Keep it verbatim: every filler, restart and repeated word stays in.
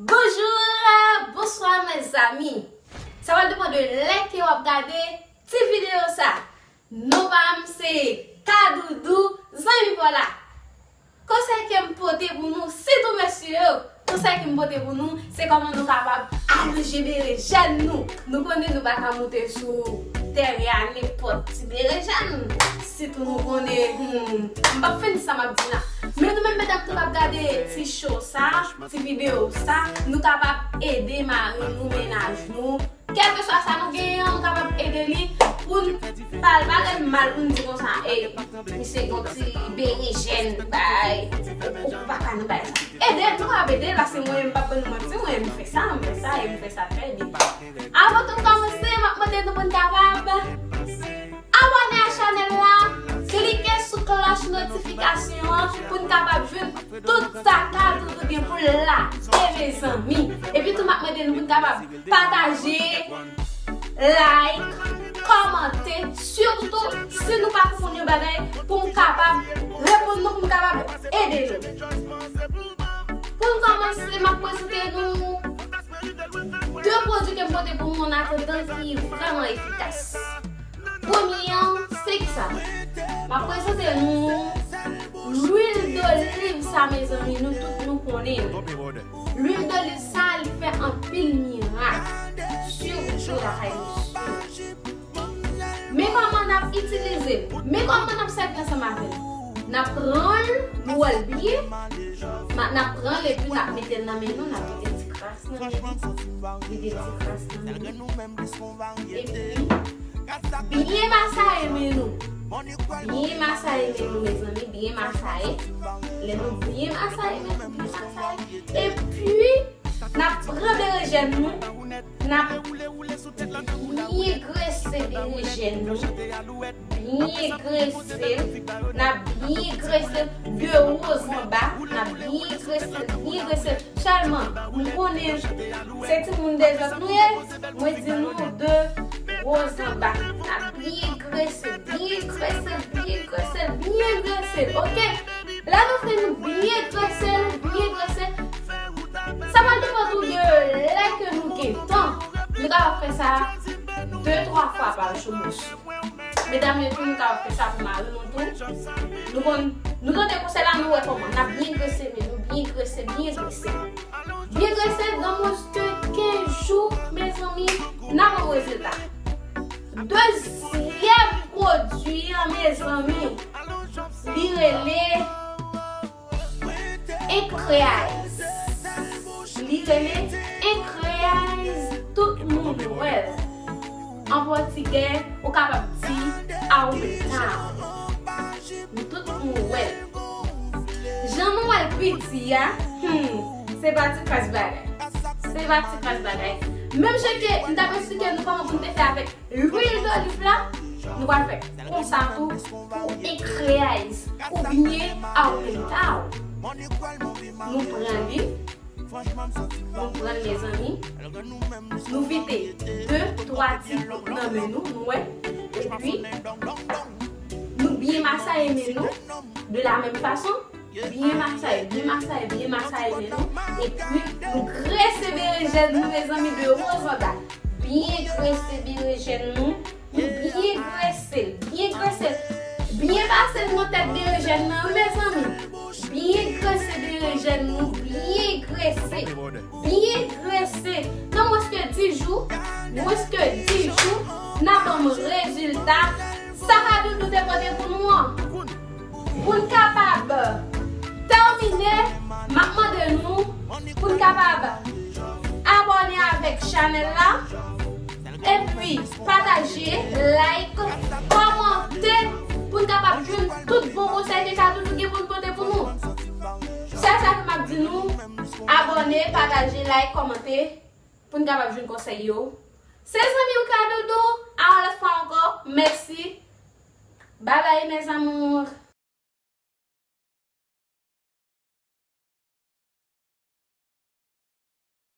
Bonjou, bonswa mezanmi. Sa va depann de lè ke w ap gade ti videyo sa. Non pa m se Kadoudou, zanmi pa w la. Konsèy ke m pote pou nou, sitou mesye yo, konsèy ke m pote pou nou, se kòman nou kapab alonje berejèn nou. Nou konnen nou pa ka moute sou tèren a nenpòt ti berejèn. Sitou nou konnen, hmm, m p ap fin di sa m ap di la. Men nou menm medam tou k ap gade ti show sa, ti videyo sa, nou kapab ede mari nou, mennaj nou, kèlkeswa sa nou genyen an, nou kapab ede li pou n pa al pale l mal, pou n di konsa, "Ey, misye gen yon ti berejèn, bay, ou, ou pa ka nan bay sa." Ede l, nou kapab ede l, paske mwen, m p ap ban nou manti, mwen, m fè sa, m fè sa, e m fè sa trè byen. Avan tou n kòmanse, m ap mande nou pou n kapab abòne a chanèl la, klike sou klòch notifikasyon an pou n kapab jwenn tout sa Kadoudou gen pou l lage, mezanmi. Epi tou, m ap mande nou pou n kapab pataje, like, kòmante, sitou si nou pa konprann yon bagay, pou m kapab reponn nou, pou m kapab ede nou. Pou n kòmanse, m ap prezante nou de pwodui ke m pote pou nou an atandan ki vrèman efikas. Premye an, se kisa? M ap prezante nou lwil doliv sa, mezanmi, nou tout nou konnen l. Lwil doliv sa, li fè anpil mirak, sitou lakay mesye. Men kòman n ap itilize l, men kòman n ap sèvi ansanm avè l. N ap pran l, nou wè l byen, n ap pran l epi n ap mete l nan men nou, n ap mete ti kras nan men nou, mete ti kras nan men nou. Epi, byen masaye men nou. Byen masaye men nou, mezanmi, byen masaye. Lè nou byen masaye men nou, byen masaye. Epi, n ap pran berejèn nou, n ap byen grese berejèn nou, byen grese l, n ap byen grese l de wo zanba, n ap byen grese l, byen grese l. Sèlman, m konnen se timoun dezòd nou ye, mwen di nou de wo zanba. N ap byen grese, byen grese, byen grese, byen grese, oke? Lè nou fin byen grese, nou byen grese, sa va depann tou de lè ke nou gen tan. Nou kapab fè sa de, twa fwa pa jou, mesye. Medam yo tou, nou kapab fè sa pou mari nou tou. Nou konn, nou tande konsèy la, nou wè kòman. N ap byen grese men nou, byen grese, byen grese. Byen grese, dans moins de kenz jou, mezanmi, n ap wè rezilta. Dezyèm pwodui an, mezanmi, li rele Encrease. Li rele Encrease, tout moun wè l. An pòtigè, ou kapab di aumentar. Tout moun wè l. Jan nou wè l piti a, hmm, se pa ti kras bagay. Se pa ti kras bagay. Menm jan ke m t ap eksplike nou kòman pou n te fè avèk lwil doliv la, nou pral fè konsa tou pou Encrease oubyen aumentar. Nou pran li, nou pran l, mezanmi. Nou vide de, twa ti gout nan men nou, nou wè. Epi, nou byen masaye men nou de la menm fason. Byen masaye, byen masaye, byen masaye men nou. Epi, nou grese berejèn nou, mezanmi, de wo an ba. Byen grese berejèn nou. Nou byen grese l, byen grese l. Byen pase l nan tèt berejèn nan, wi, mezanmi. Byen grese berejèn nou, byen grese. Byen grese. Nan mwens ke dis jou, mwens ke dis jou, n a ban m rezilta sa Kadoudou te pote pou nou an. Pou n kapab tèmine, m ap mande nou pou n kapab abòne avèk chanèl la, epi pataje, like, kòmante, pou n kapab jwenn tout bon konsèy ke Kadoudou gen pou l pote pou nou. Sèl sa ke m ap di nou, abòne, pataje, like, kòmante, pou n kapab jwenn konsèy yo. Se zanmi w Kadoudou, a yon lòt fwa ankò, mèsi. Babay, mes amours.